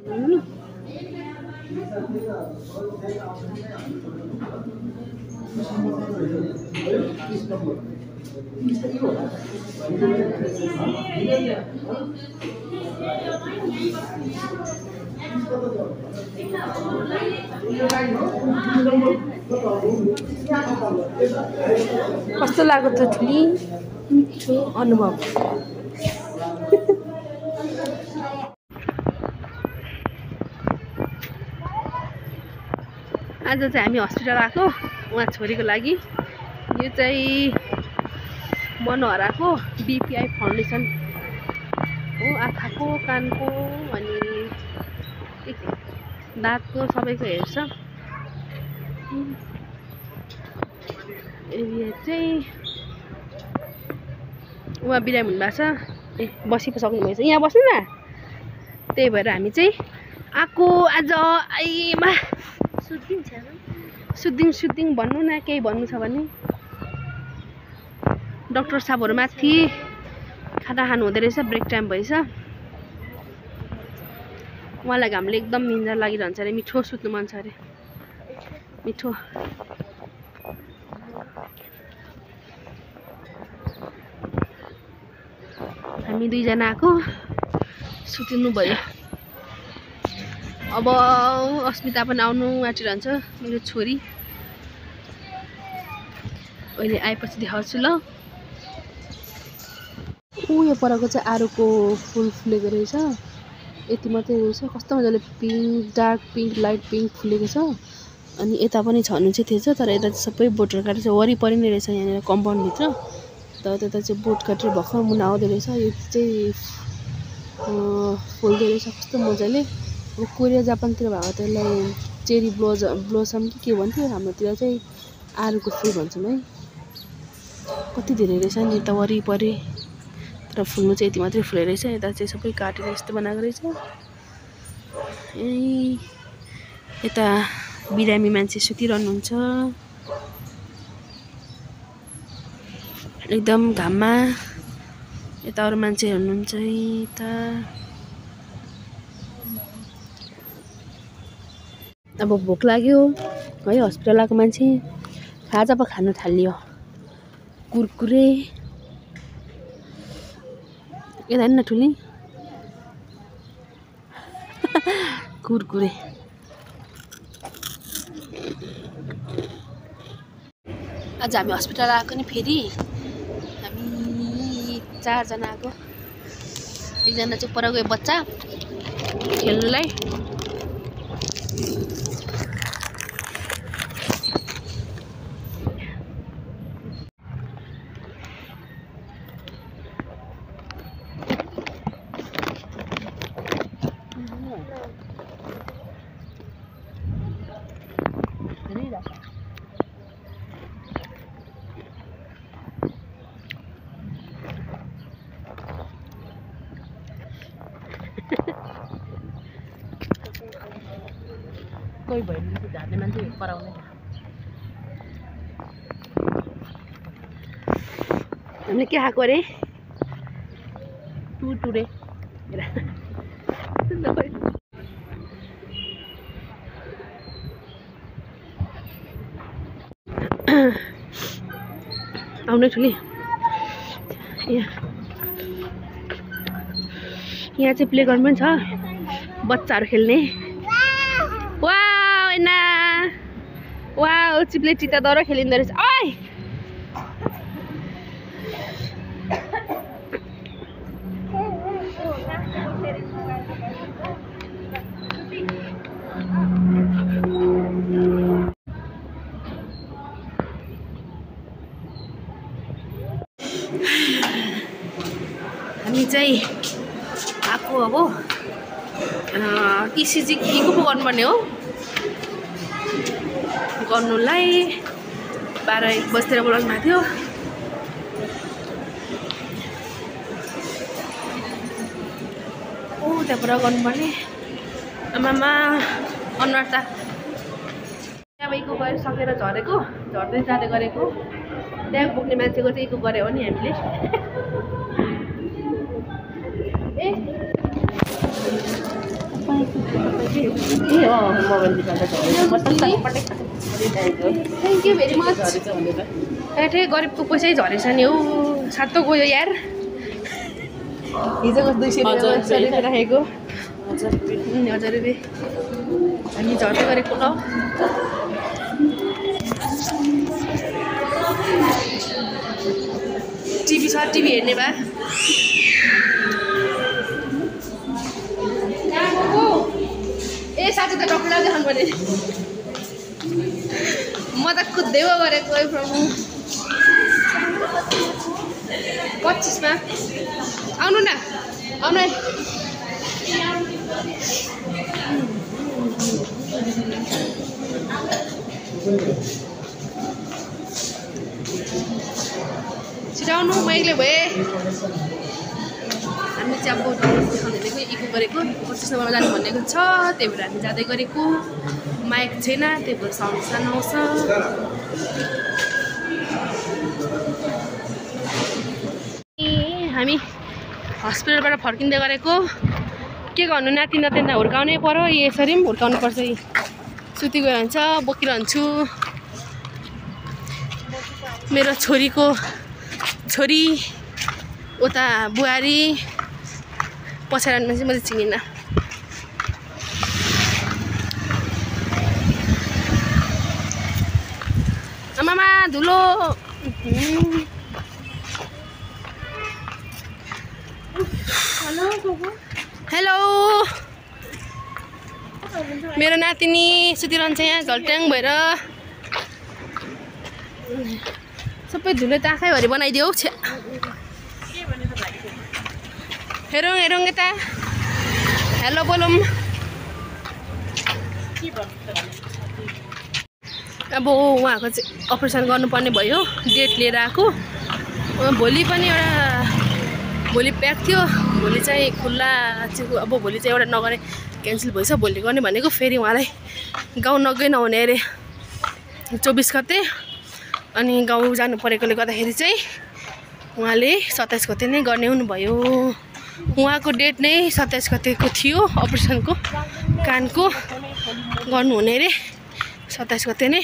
कस्तो लाग्यो त ठुली मिठो अनुभव। आज चाहिँ हामी हस्पिटल आएको उहाँ छोरीको लागि। यो चाहिँ मनोहराको बीपीआई फाउन्डेसन हो। आँखाको कानको अनि दाँतको सबैको हेर्छ। यो चाहिँ उहाँ बिरामी हुनुभएको छ। ए बसी पो सक्नुभएछ, यहाँ बस्नु न। त्यही भएर हामी चाहिँ आएको आज। आइमा सुदिङ भन्नु न, केही भन्नु छ भने। डाक्टर साहबहरू माथि खाना खानु हुँदो रहेछ, ब्रेक टाइम भएछ। उहाँलाई घामले एकदम निन्द्रा लागिरहन्छ अरे, मिठो सुत्नु मन छ अरे, मिठो। हामी दुईजना आएको, सुतिनु भयो। अब अस्मिता पनि आउनु आँटिरहन्छ, मेरो छोरी। अहिले आएपछि देखाउँछु ल। यो परको चाहिँ आरुको फुल फुलेको रहेछ। यति मात्रै रहेछ, कस्तो मजाले pink, dark pink, light pink फुलेको छ। अनि यता पनि छनु चाहिँ थिएछ, तर यता चाहिँ सबै बोटहरू काटेर वरिपरि नै रहेछ यहाँनिर कम्पाउन्डभित्र। तर त्यता चाहिँ बोट काटेर भर्खर मुना आउँदो रहेछ। यो चाहिँ फुल्दो रहेछ कस्तो मजाले। अब कोरिया जापानतिर भएको त्यसलाई चेरी ब्लोसम कि के भन्थ्यो, हाम्रोतिर चाहिँ आरुको फुल भन्छौँ है। कति धेरै रहेछ नि यता वरिपरि, तर फुल्नु चाहिँ यति मात्रै फुलेको रहेछ। यता चाहिँ सबै काटेर यस्तो बनाएको रहेछ। यता बिरामी मान्छे सुतिरहनुहुन्छ एकदम घाममा। यता अरू मान्छे हुनुहुन्छ यता। अब भोक लाग्यो है, हस्पिटल आएको मान्छे खाजा पो खानु थाल्यो। कुरकुरे यता न ठुली कुरकुरे। आज हामी हस्पिटल आएको नि फेरि। हामी 4 जना आएको। एकजना चाहिँ पर गयो बच्चा खेल्नुलाई। कोही भयो भने झार्ने मान्छे कराउने। हामीले के खाएको अरे? टुरे आउने ठुली। यहाँ चाहिँ प्ले ग्राउन्ड पनि छ, बच्चाहरू खेल्ने। वाउ एना, वाउ चिप्ले चिता दौरा खेलिँदो रहेछ। ओइ हामी चाहिँ आएको अब इसिजी इको पो गर्नुपर्ने हो। गर्नुलाई 12-1 बजेतिर बोलाउनु भएको थियो। त्यहाँबाट गर्नुपर्ने। आमामा अनुहार त अब इको गरेर सकेर झरेको, झर्दै जाँदै गरेको। त्यहाँ बोक्ने मान्छेको चाहिँ इको गऱ्यो हो नि हामीले। Thank you very much. एठे गरिबको पैसै झरेछ नि हौ, सातो गयो यार। हिजोको 200 रुपियाँ राखेको 1000 रुपियाँ हामी झर्दै गरेको ल। टिभी छ, टिभी हेर्ने भए ए साथी त डक्टर देखाउनु पर्ने। म त कुद्दै गरेको प्रभु। 25 मा आउनु न, आउनु है। छिटाउनु, म एक्लै भएँ। हामी चाहिँ अब देखाउने भनेको इको गरेको 25 नम्बरमा जानु भनेको छ, त्यही भएर हामी जाँदै गरेको। माइक छैन, त्यही भएर साउन्ड सानो आउँछ। हामी हस्पिटलबाट फर्किँदै गरेको। के गर्नु, नाति नातिना हुर्काउनै पर्यो, यसरी पनि हुर्काउनु पर्छ। सुति गयो हुन्छ, बोकिरहन्छु। मेरो छोरीको छोरी उता बुहारी पछाडि मान्छे मैले चिनिनँ। आमामा धुलो। हेलो, मेरो नातिनी सुतिरहन्छ यहाँ झल्ट्याङ भएर। सबै धुलो त आँखाइभरि बनाइदियो। हेरौँ हेरौँ यता। हेलो बोलौँ। अब उहाँको चाहिँ अपरेसन गर्नुपर्ने भयो, डेट लिएर आएको। भोलि पनि भोलि प्याक थियो, भोलि चाहिँ खुल्ला चाहिँ। अब भोलि चाहिँ एउटा नगरे क्यान्सल भएछ, भोलि गर्ने भनेको। फेरि उहाँलाई गाउँ नगइ नहुने अरे 24 गते। अनि गाउँ जानु परेकोले गर्दाखेरि चाहिँ उहाँले 27 गते नै गर्ने हुनुभयो। उहाँको डेट नै 27 गतेको थियो अपरेसनको, कानको गर्नुहुने अरे 27 गते नै।